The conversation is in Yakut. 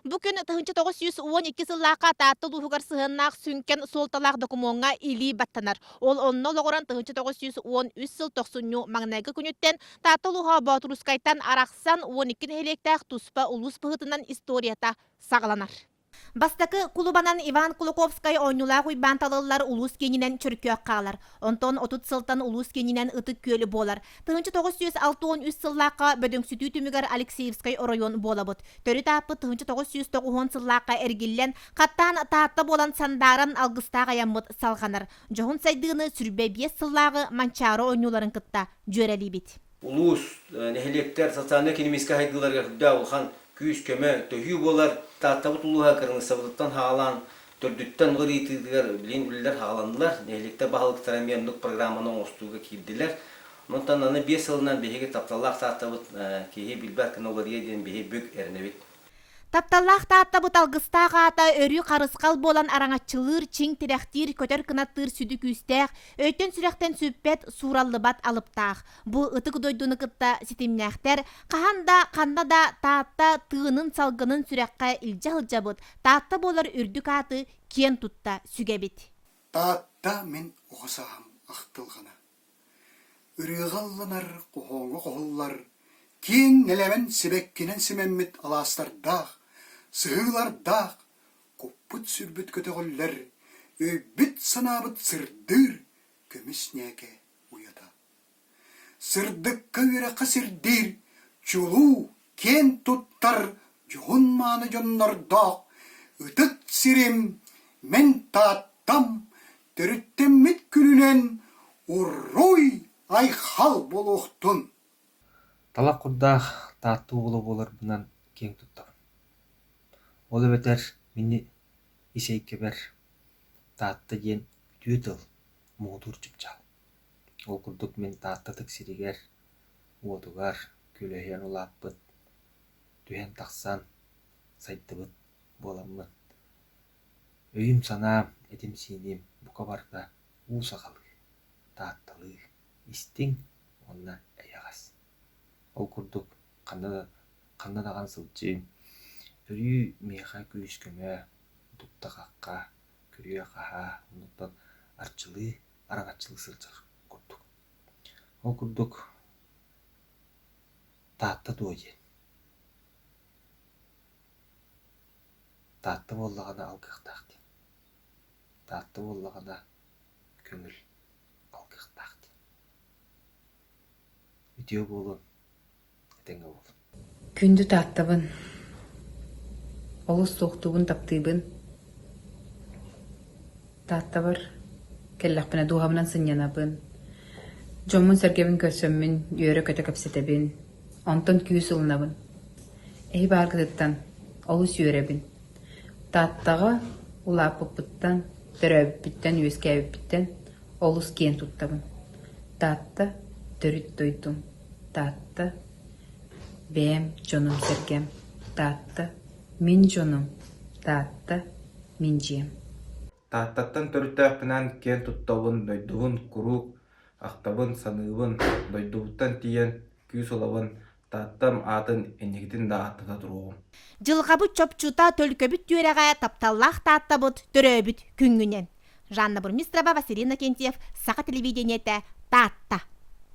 Бу күн 1912 сыллаахха Таатта улууһугар сыһыаннаах сүҥкэн суолталаах докумуоҥҥа илии баттанар. Ол онно олоҕуран 1913 сыл тохсунньу маҥнайгы күнүттэн Таатта улууһа Боотурускайтан арахсан 12 нэһилиэктээх туспа улуус быһыытынан историята саҕаланар. Бастакы кулубанан Иван Кулаковскай оонньуулаах Уйбаан талыллар улуус киининэн Чөркөөх хаалар. Онтон 30 сылтан улуус киининэн Ытык Күөл буолар. 1963 сыллаахха бөдөҥсүтүү түмүгэр Алексеевскай оройуон буолабыт. Төрүт ааппыт 1990 сыллаахха эргиллэн, хаттаан Таатта буолан сандааран алгыстаах айаммыт салҕанар. Дьоһун сайдыыны сүрбэ биэс сыллааҕы Манчаары оонньууларын кытта дьүөрэлиибит. Улуус, нэһилиэктэр социальнай-экономическай сайдыыларыгар үрдээх улахан күүс-көмө, төһүү буолар. Тааттабыт улууһа кырыныссабытыттан саҕалаан төрдүттэн уларыйытыытыгар билигин үлэлэр саҕаланнылар. Нэһилиэктэр баһылыктара эмиэ оннук программаны оҥостууга киирдилэр. Онтон аны биэс сылынан биһиги тапталлаах Тааттабыт киһи билбэт гына уларыйа диэн биһи бүк эрэнэбит. Тапталлаах Тааттабыт алгыстаах аата өрүү харысхал буолан араҥаччылыыр, чиҥ тирэхтиир, көтөр кынаттыыр сүдү күүстээх, өйтөн-сүрэхтэн сүппэт, суураллыбат алыптаах. Бу ытык дойдуну кытта ситимнээхтэр, хаһан да, ханна да Таатта тыынын-салгынын сүрэххэ илдьэ сылдьабыт, Таатта буолар үрдүк ааты киэн тутта сүгэбит. Таатта мин оҕо сааһым ахтылҕана. Ырыаҕа ылланар, хоһооҥҥо хоһуллар, киэҥ нэлэмэн сибэккинэн симэммит алаастардаах, сыһыылардаах, куппут-сүрбүт көтөҕүллэр, өйбүт-санаабыт сырдыыр көмүс ньээкэ уйата. Сырдыкка үөрэххэ сирдиир, чулуу, киэн туттар дьоһун-мааны дьоннордоох ытык сирим мин Тааттам төрүттэммит күнүнэн уруй-айхал буолуохтун! Талах курдаах Таатта уола буоларбынан киэҥ туттабын. Ол эбэтэр мин ис эйгэбэр Таатта диэн үтүө тыл, муҥутуур чыпчаал. Ол курдук мин Таатта ытык сиригэр, уотугар күөлэһийэн улааппыт, түһэн-тахсан сайдыбыт буоламмын, өйүм-санаам, этим-сииним бука барыта уу сахалыы, таатталыы, истиҥ уонна эйэҕэс. Ол курдук ханна да ханна даҕаны сылдьыым, өрүү миэхэ күүс-көмө, дукта-хахха, күрүө-хаһаа, оннуттан арчылыы, араҥаччылыы сылдьар курдук. Ол курдук Таатта дуо диэн. Таатта буоллаҕына алгыахтаах диэн. Таатта буоллаҕына көҥүл алгыахтаах диэн. Үтүө буолун, этэҥҥэ буолун. Күндү Тааттабын, олус суохтуубун, таптыыбын. Тааттабар кэллэхпинэ дууһабынан сынньанабын, дьоммун-сэргэбин көрсөммүн үөрэ-көтө кэпсэтэбин, онтон күүс ылынабын. Эһи бааргытыттан олус үөрэбин. Тааттаҕа улааппыппыттан, төрөөбүппүттэн, үөскээбиппиттэн олус киэн туттабын. Таатта төрүт дойдум, Таатта бэйэм дьонум-сэргэм, Таатта мин дьонум, Таатта мин дьиэм. Тааттаттан төрүттээхпинэн киэн туттабын, дойдубун куруук ахтабын, саныыбын, дойдубуттан тиийэн күүс ылабын, Тааттам аатын инникитин да ааттата туруоҕум. Дьылҕабыт чопчута, төлкөбүт түөрэҕэ, тапталлаах Тааттабыт төрөөбүт күҥҥүнэн. Жанна Бурмистрова, Василий Иннокентьев, Саха телевидениетэ, Таатта.